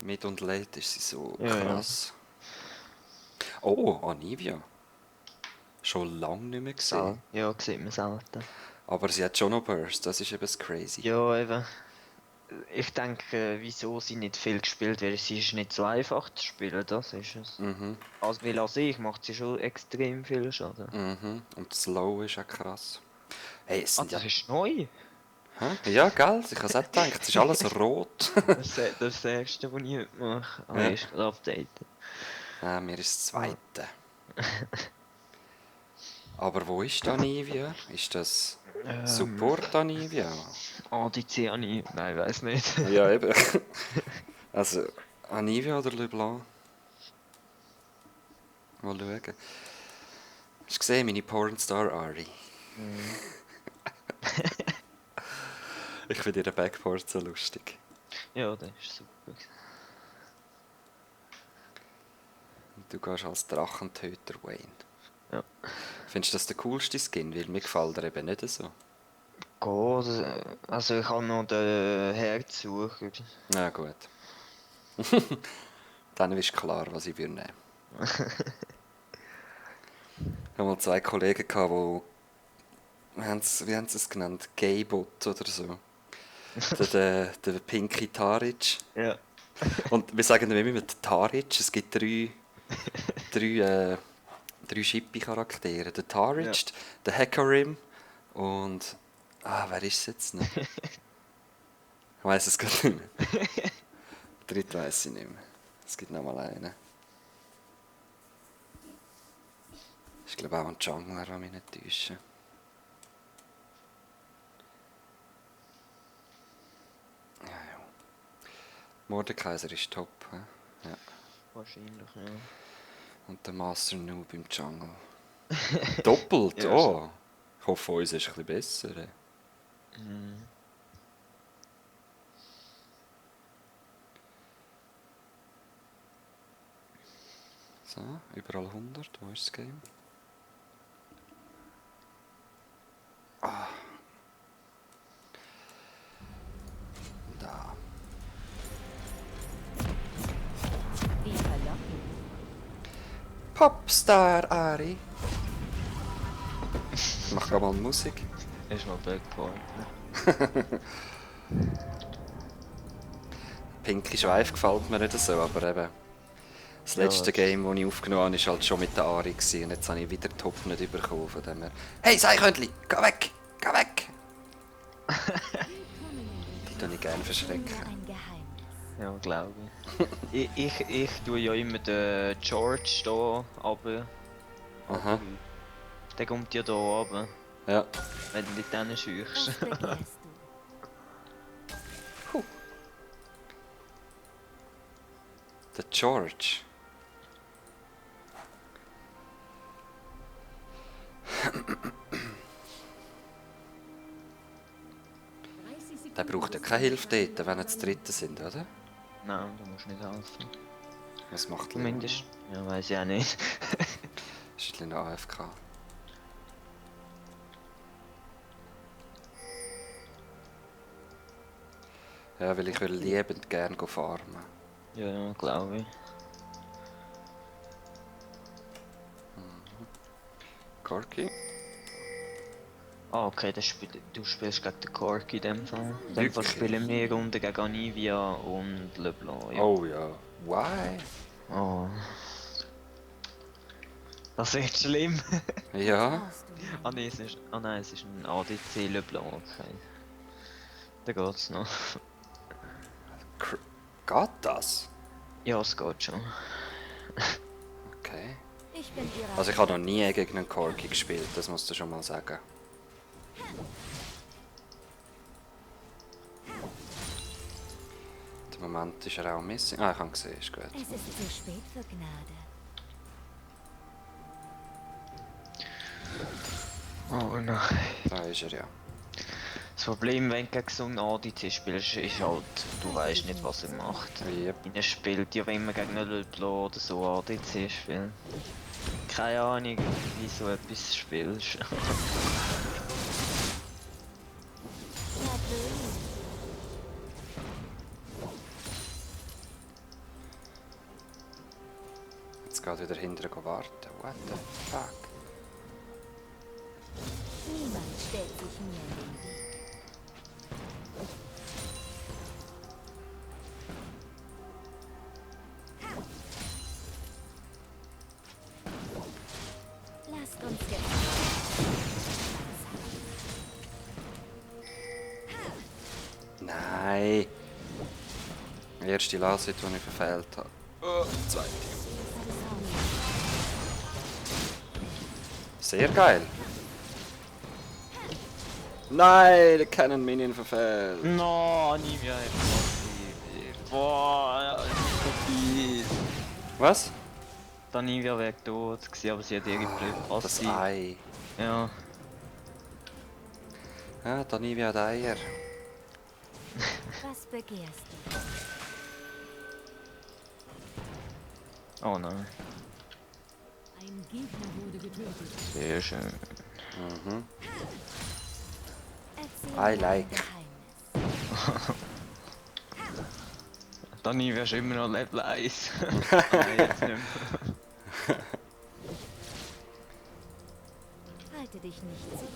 Mit und late ist sie so Ja, ja. krass. Oh, Anivia. Schon lange nicht mehr gesehen. Ja, sieht man selten. Aber sie hat schon noch Burst, das ist eben das crazy. Ja, eben. Ich denke, wieso sie nicht viel gespielt wird, sie ist nicht so einfach zu spielen, das ist es. Mhm, Also, weil an sich macht sie schon extrem viel Schaden. mhm. Und das Slow ist auch krass. Hey, es Ah, sind ja... das ist neu. Hä? Ja, gell? Ich habe es auch gedacht, es ist alles rot. Das erste, was ich heute mache. Ah, Ja. ist gerade updated. Mir ist das Ah. zweite. Aber wo ist Anivia? Ist das Support Anivia? ADC habe ich. Nein, weiß nicht. Ja, eben. Also, Anivia oder LeBlanc? Mal schauen. Hast du gesehen, meine Pornstar Ari? Mhm. Ich finde ihren Backport so lustig. Ja, das ist super. Und du gehst als Drachentöter Wayne. Ja. Findest du das der coolste Skin? Weil mir gefällt er eben nicht so. Gut, also ich habe noch den Herzsucher. Na gut. Dann ist klar, was ich würde nehmen. Ich hatte mal zwei Kollegen, die wie haben sie es genannt? Gaybot oder so. Der Pinky Taric. Ja. Und wir sagen ihm immer der Taric. Es gibt drei Shippy-Charaktere. Der Taric, Ja. der Hecarim und... wer ist es jetzt noch? Ich weiss es gerade nicht mehr. Der dritte weiss ich nicht mehr. Es gibt noch mal einen. Ich glaube auch ein Jungler, wenn mich nicht täusche. Ja, ja. Mordekaiser ist top. He? Ja. Wahrscheinlich, ja. Und der Master Noob im Jungle. Doppelt? Ja, Oh! Ich hoffe, uns ist ein bisschen besser. Mhm. So, überall 100. Wo ist das Game? Da. Wie verlockend. Popstar Ari. Ich mach gerade mal Musik. Ist noch Backport. Pinky Schweif gefällt mir nicht so, aber eben. Das Ja, letzte das- Game, das ich aufgenommen habe, war halt schon mit der Ari. Und jetzt habe ich wieder Top nicht bekommen. Von dem her. Hey, Seichhündli, geh weg! Geh weg! Die tue ich gerne verschrecken. Ein Geheimnis. Ja, glaube ich. ich tue ja immer den George da runter. Aha, Der kommt ja da runter, ja. wenn du mit denen scheuchst. Was begehrst du? Der George. Der braucht ja keine Hilfe dort, wenn er zu dritte sind, oder? Nein, du musst nicht helfen. Was macht Leon? Zumindest. Ja, weiß ich auch nicht. Ist ein bisschen AFK. Ja, weil ich würde liebend gerne farmen. Ja, glaube ich. Corky? Ah, okay, du spielst gegen den Cork in dem Fall. In dem Fall Wirklich? spielen wir Runde gegen Anivia und LeBlanc. Ja. Oh ja. Why? Oh. Das wird schlimm. Ja. Brauchst du Ah, nee, es ist ein ADC LeBlanc. Okay. Da geht's noch. Geht das? Ja, es geht schon. Okay. Ich bin ihrer. Also ich habe noch nie gegen einen Corky gespielt, das musst du schon mal sagen. Im Moment ist er auch missing. Ah, ich habe ihn gesehen, ist gut. Es ist zu spät für Gnade. Oh nein. Da ist er ja. Das Problem, wenn du gegen so einen ADC spielst, ist halt, du weißt nicht, was er macht. Yep. Er spielt ja, wenn man gegen einen LeBlanc oder so ADC spielt. Keine Ahnung, wie so etwas spielst. Nervös. geht wieder hinterher warten. What the fuck? Niemand stellt sich mir in den Weg. Lasst uns jetzt. Nein! Erste Last-Hit, die ich verfehlt habe. Oh, zweite. Sehr geil. Nein, der Cannon Minion verfehlt. No, Nivea hat passiv. Boah, das ist so fies. Was? Da Nivea wäre tot gewesen, aber sie hat irgendwie Das passiv. Ei. Ja. Ah, da nie wie ein Eier. Was begehrst du? Oh nein. Ein Gegner wurde getötet. Sehr schön. Mhm. Erzähl I mir ein like. Geheimnis. Da Nivea ist immer noch Level 1. Nein, jetzt nicht mehr. Halte dich nicht zurück.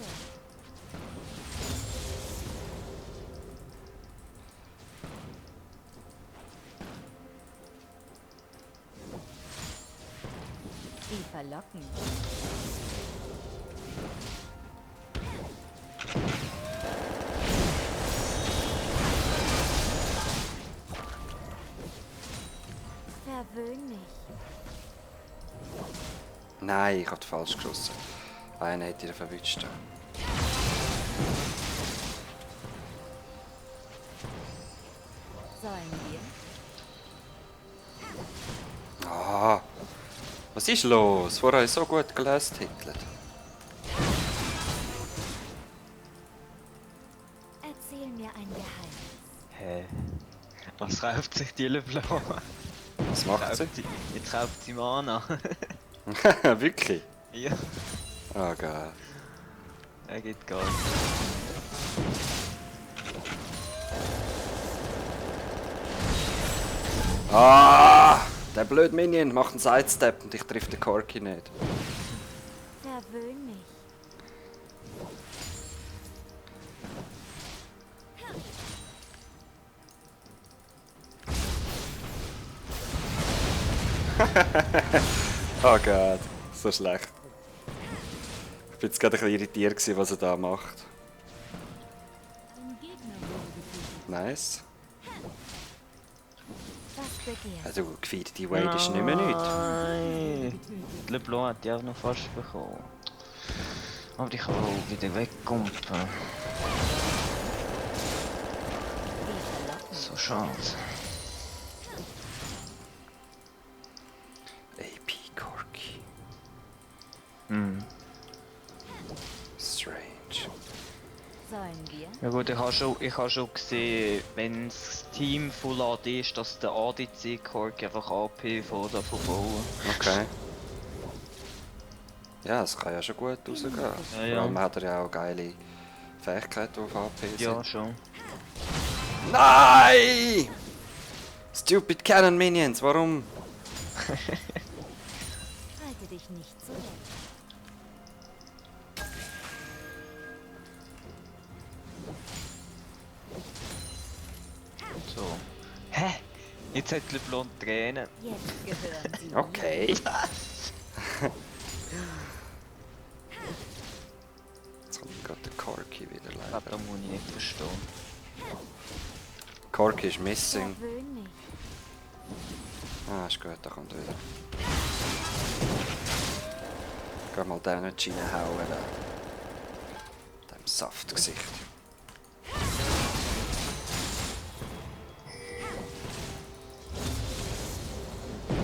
Wie verlockend. Verwöhn mich. Nein, ich habe falsch geschossen. Einer hat ihn verwünscht. Sollen wir? Ah, was ist los? Vorher habe ich so gut gelöst hitlet. Erzähl mir ein Geheimnis. Hä? Was kauft sich die Leblanc? Was macht sie? Jetzt kauft sie Mana. Wirklich? Ja. Oh Gott. Er geht gar nicht. Ah! Der blöde Minion macht einen Sidestep und ich treffe den Corki nicht. Verwöhn mich. Oh Gott, so schlecht. Ich bin jetzt gerade ein bisschen irritiert gewesen, was er da macht. Ein Gegner wurde getötet. Nice. Was begehrst Also, gefeedete Wade ist nicht mehr nichts. Nein! Die Leblanc hat die auch noch fast bekommen. Aber ich kann auch wieder wegkumpen. du? Wie verlockend. So schade. AP Corki. Hm. Strange. Sollen wir? Ja gut, ich habe schon gesehen, wenn das Team Full AD ist, dass der ADC-Cork einfach AP von davon bauen. Okay. Ja, das kann ja schon gut rausgehen. Ja, Vor ja. allem hat er ja auch geile Fähigkeiten auf AP. Ja, sind. schon. Nein! Stupid Cannon Minions, warum? Halte dich nicht zurück. So. Hä? Jetzt hat LeBlanc Tränen. Jetzt gehören sie Okay. Jetzt kommt gerade der Corki wieder Das leider. muss ich nicht verstehen. Corki ist mir. missing. Verwöhn mich. Ah, ist gut, da kommt wieder. Geh mal den nicht reinhauen. Dem Saftgesicht.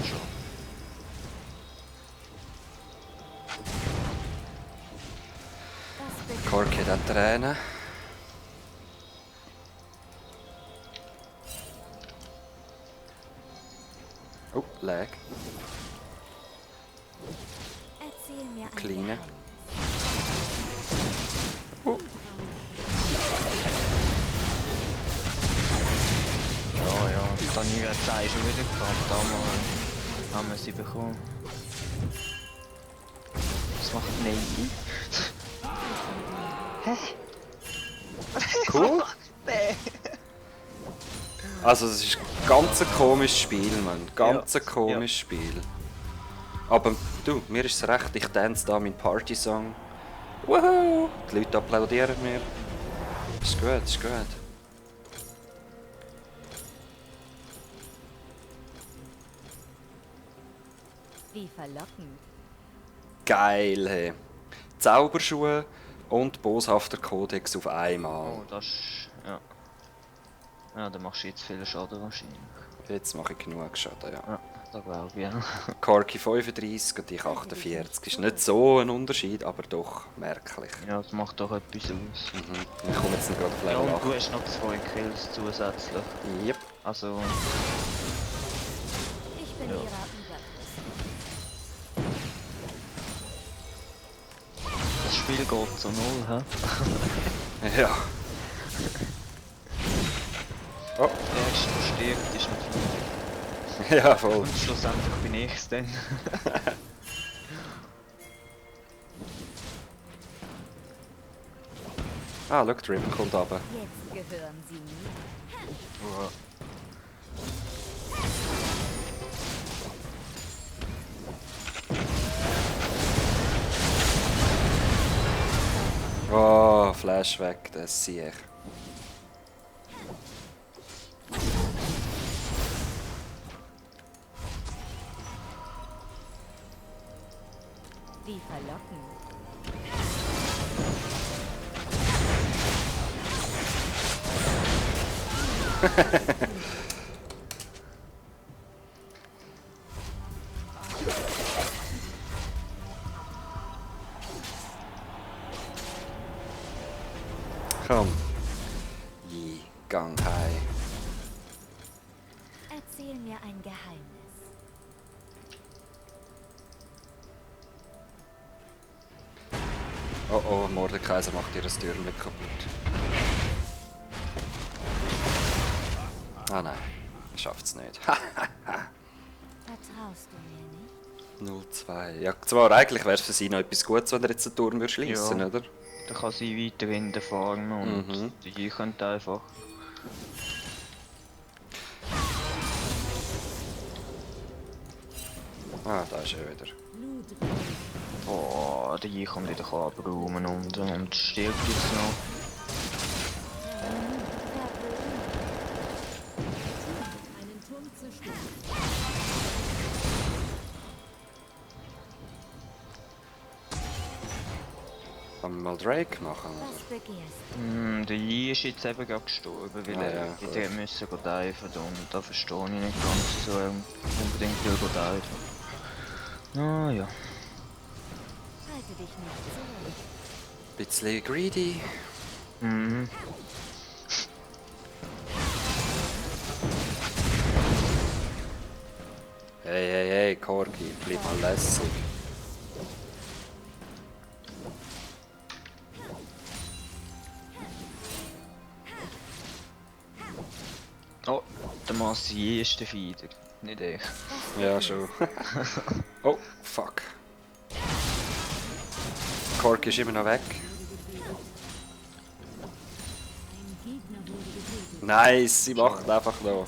Schon. Was begehrst Corki hat auch Tränen. Oh, Lag. Erzähl mir ein Kleine. Geheimnis. Ja, ja. Dann nie wieder Zeit schon wieder gehabt, damals. Haben wir sie bekommen? Was macht Nein? Hä? Cool. Nee. Also, es ist ein ganz komisches Spiel, Mann. Ganz Ja. komisches Spiel. Aber du, mir ist es recht, ich dance da meinen Party-Song. Woohoo! Die Leute applaudieren mir. Ist gut, ist gut. Wie verlockend. Geil, hey. Zauberschuhe und boshafter Kodex auf einmal. Oh, das ist... Ja. Ja, dann machst du jetzt viel Schaden wahrscheinlich. Jetzt mache ich genug Schaden, ja. Ja, da glaube ich, ja. Corki 35 und ich 48. Ist nicht so ein Unterschied, aber doch merklich. Ja, das macht doch etwas aus. Mhm. Ich komme jetzt nicht gerade auf Ja, Level und du 8. hast noch 2 Kills zusätzlich. Yep. Also, Ich bin Ja. ihrer überdrüssig. das Spiel geht zu 0, hä? Ja. Oh, Der erste, der stirbt, ist nicht viel. ja, voll. Und schlussendlich bin ich's dann. Ah, schau, Ribbon kommt runter. Jetzt gehören sie mir. Oh, Flash weg, das sehe ich. Wie verlockend. Komm. Je, gang heim. Erzähl mir ein Geheimnis. Oh oh, Mordekaiser macht ihr das Türen mit kaputt. Ah nein, schafft's nicht. Vertraust du mir nicht? 0-2. Ja, zwar eigentlich wäre es für sie noch etwas Gutes, wenn er jetzt den Turm schließen Ja. oder? Dann kann sie weiterhin fahren und Mhm. die können einfach. Ah, da ist er wieder. Oh, die kommt wieder abräumen und stirbt jetzt noch. Einen Turm zerstören. Kann man mal Drake machen, Was oder? begehrst du? Der Yi ist jetzt eben gerade gestorben, weil Ah, er ja, wieder müssen diven und da verstehe ich nicht ganz so unbedingt will diven. Ah ja. Halte dich nicht zurück. Bisschen greedy. Mhm. Hey, hey, hey, Corgi, bleib mal lässig. Oh, der Massi ist der Fieder, nicht ich. Ja, schon. Oh, fuck. Corgi ist immer noch weg. Nice, sie macht einfach noch.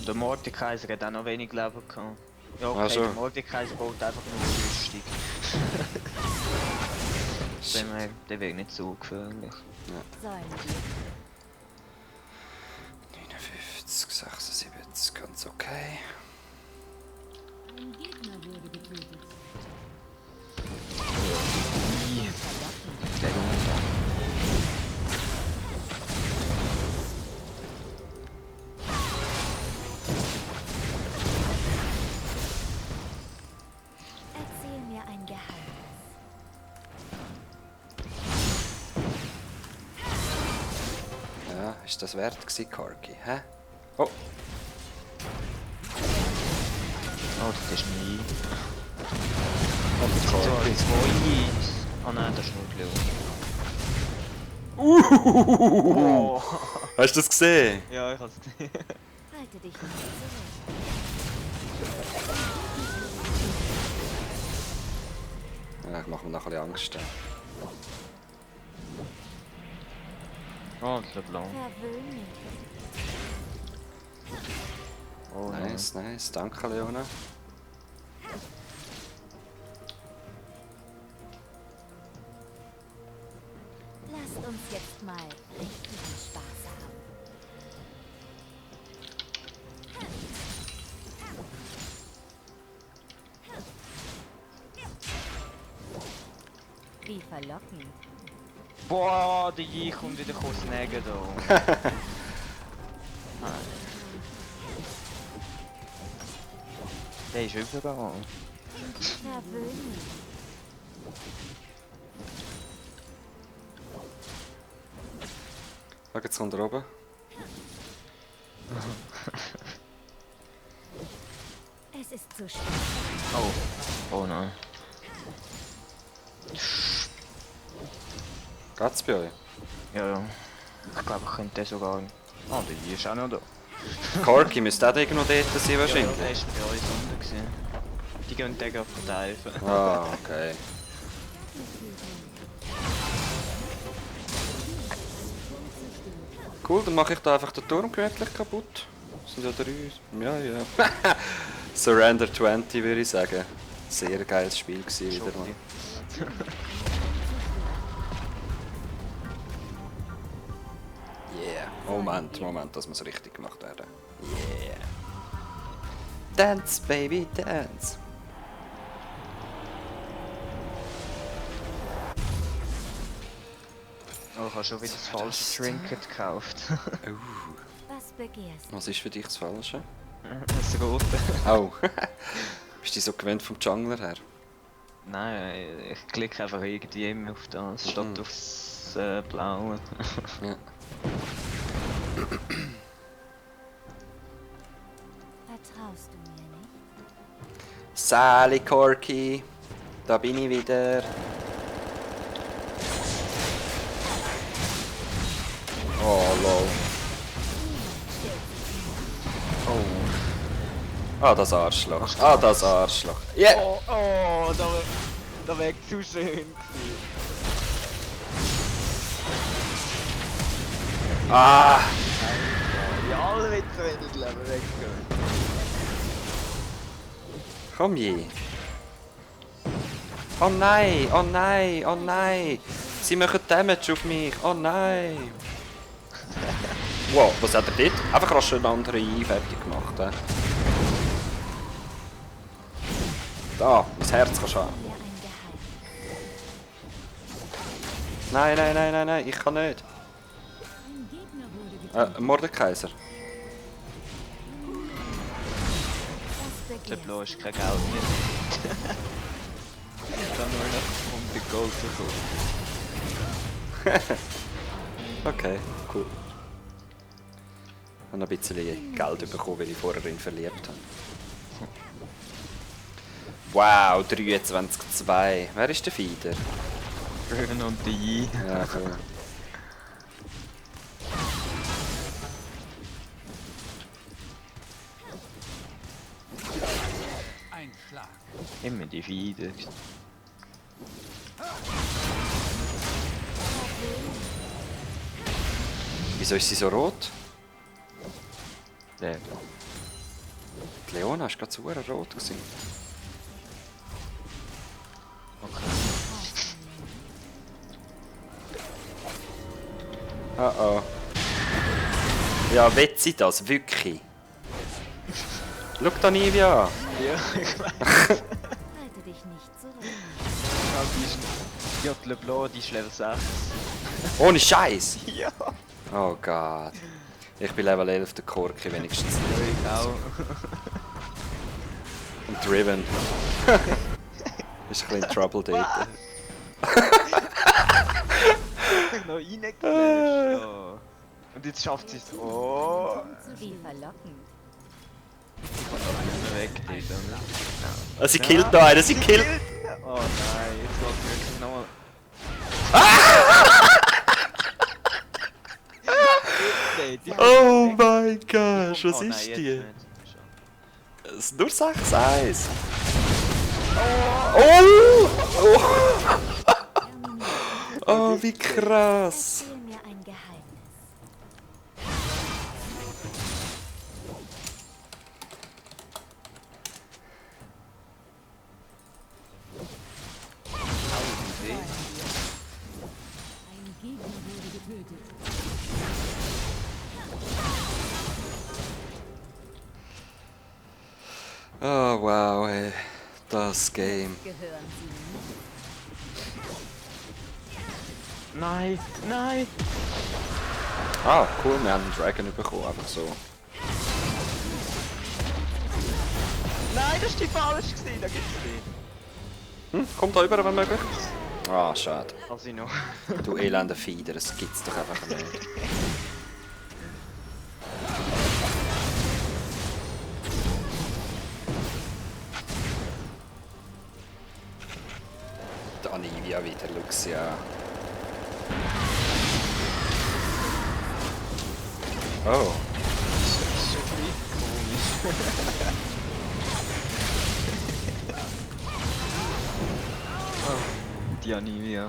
Der Mordekaiser hat auch noch wenig Leben gehabt. Ja, okay, Ah, schon. der Mordekaiser baut einfach nur Rüstung. Der wird nicht so gefährlich. Säulen 59, 76, ganz okay. Ein Gegner wurde getötet. Der runter. Erzähl mir ein Geheimnis. Ja, ist das wert gewesen, Corgi, hä? Oh, Oh, das ist nie. Oh, das sind zwar 2 Eis. Ah nein, das ist nur gelungen. Oh. hast du das gesehen? Ja, ich hab's gesehen. Halte dich nicht zurück. Ja, ich mache mir noch ein bisschen Angst. Oh, der Blanc. Verwöhn mich. Oh nein. Nice, nice. Danke, Leona. Lasst uns jetzt mal richtigen Spaß haben. Wie verlockend. Boah, der Yi kommt wieder snacken da. Der ist überall. Verwöhn mich. Schau, jetzt kommt er oben. Es ist zu spät. Oh. Oh nein. Geht's bei euch? Ja, ja. Ich glaube, ich könnte den sogar... Ah, der Yi ist auch noch da. Corky müsste auch irgendwo dort sein Ja, wahrscheinlich. der ist bei uns unten gewesen. Die gehen den gerade verteilen. Ah, okay. Cool, dann mache ich da einfach den Turm gemütlich kaputt. Das sind ja 3. Ja, ja. Surrender 20 würde ich sagen. Sehr geiles Spiel gewesen wieder mal. Yeah. Moment, das muss richtig gemacht werden. Yeah. Dance, baby, dance. Oh, ich habe schon wieder das falsche Trinket gekauft. Was begehrst du? Was ist für dich das Falsche? Das rote. Oh. Bist du so gewöhnt vom Jungler her? Nein, ich klicke einfach irgendwie immer auf das, statt aufs Blaue. Ja. Vertraust du mir nicht? Sally Corky, da bin ich wieder. Oh, lol. Oh. Ah, das Arschloch. Ah, das Arschloch. Yeah! Oh, da wäre zu schön gewesen. Ah! Ja, alle mit zu wenig Leben weggehen. Komm je. Oh nein, oh nein, oh nein. Sie machen Damage auf mich. Oh nein. Wow, was hat er dort? Einfach rasch eine andere fertig gemacht. Da, mein Herz kannst du haben. Mir ein Geheimnis. Nein, nein, nein, nein, nein, ich kann nicht. Ein Gegner wurde getötet. Mordekaiser. Was Der begehrst Blau du? ist kein Geld mehr. Ich kann nur noch um die Gold bekommen. Okay, cool. Ich habe noch ein bisschen Geld bekommen, weil ich vorher ihn verliebt habe. Wow, 23,2. Wer ist der Fieder? Grün und die Yi. Ja, cool. Immer die Fieder. Wieso ist sie so rot? Der. Die Leona war gerade so rot gewesen. Oh oh. Ja, will sie das? Wirklich? Schau da Nivea an. Ja, ich weiß. Halte dich nicht zurück. Ja, die Leblanc, die ist Level 6. Ohne Scheiß. Ja. Oh Gott. Ich bin Level 11 der Korki wenigstens. Ich auch. Und Driven. Ist ein bisschen Trouble dort. Noch reingeflasht. Oh. Und jetzt schafft sie es. Oh. Wie verlockend. Ich kann noch nicht mehr weg dort. Ah, sie killt noch einen, sie killt. Oh nein, jetzt lässt sie wirklich nochmal. Oh mein Gott, was Oh nein, ist jetzt die? nicht. Es ist nur 6-1. Oh! Oh, wie krass! Erzähl mir ein Geheimnis. Ein Gegner wurde getötet. Oh, wow, ey. Das Game. Gehören sie nicht? Nein, nein! Ah, cool, wir haben einen Dragon bekommen, einfach so. Nein, das war die falsch, da gibt's nicht. Kommt da rüber, wenn möglich. Ah, schade. Also ich noch. Du elender Fieder, das gibt's doch einfach nicht. Die Anivia wieder, Luxia. Oh. Das ist schon ein bisschen komisch. Die Anivia.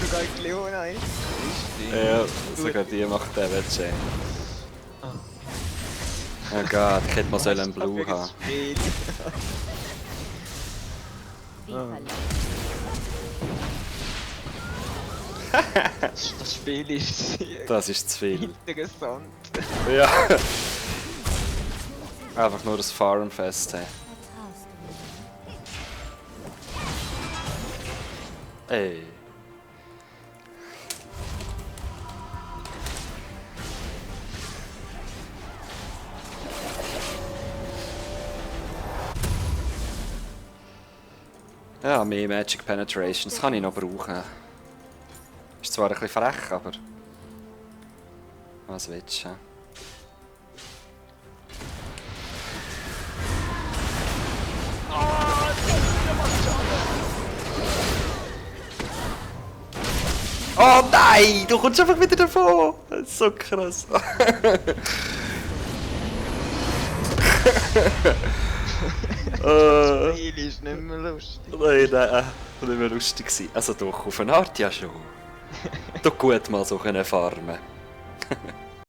Sogar Leona ist. Ja, sogar die macht den Wettchen. Oh Gott, ich hätte mal sollen einen Blue haben. Wie verlangt. Das Spiel ist sehr Das ist zu viel. interessant. Ja. Einfach nur das Farmfest. Hey. Vertraust du mir? Ey. Ja, mehr Magic Penetration, das kann ich noch brauchen. Ist zwar ein bisschen frech, aber... Was willst du? Oh nein! Du kommst einfach wieder davon! Das ist so krass. Das Spiel ist nicht mehr lustig. Nein, nicht mehr lustig gewesen. Also doch, auf eine Art ja schon. Doch gut mal so können farmen.